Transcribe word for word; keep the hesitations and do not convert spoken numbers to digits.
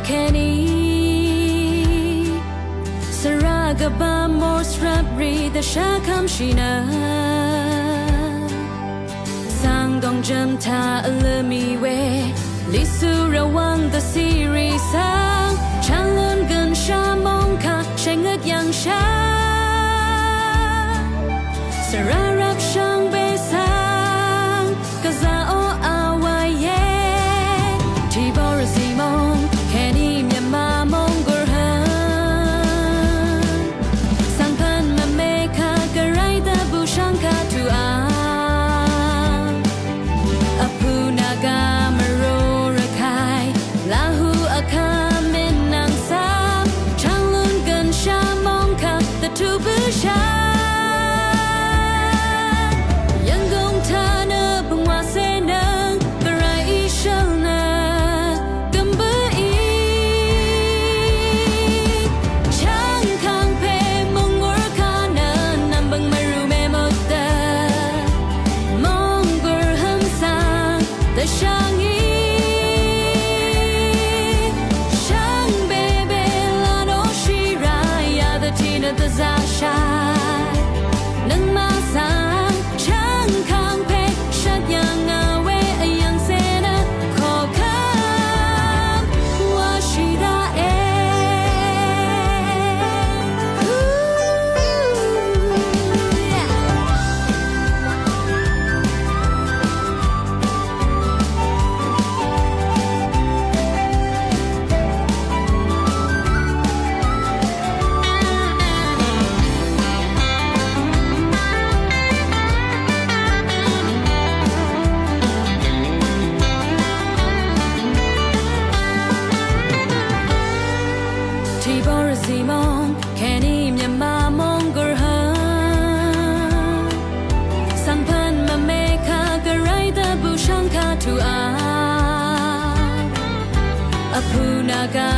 Kenny, sara gaba mor srap ri da shakam shina. Sang dong jam ta alami we, lisu rawang da siri sang, changlun gan sha mong ka, shengat yang sha. Sararap shang besang, kaza o awaye. Tibor simong, Kenny myama mong gurhan. Sangpan mameka, karai da bushang ka tu a. Apu naga maro rakai, lahu aka menang sa, changlun gan sha mong ka, the tu busha. Yanggong tana bungwa senang, karai ishal na, gamba i. Chang kang pe mong ur kana, nambang maru me mota. Mong gur hamsang, da shangi. Shang bebe lano shiraya, da tina da zasha. Nang masang, chang kang pe, shak yang awe, yang sena, kokang, washida e. Ooh, yeah. Tibor simong, Kenny myama mong gurhan. Sangpan mameka karai da bushang ka tu a. Apu naga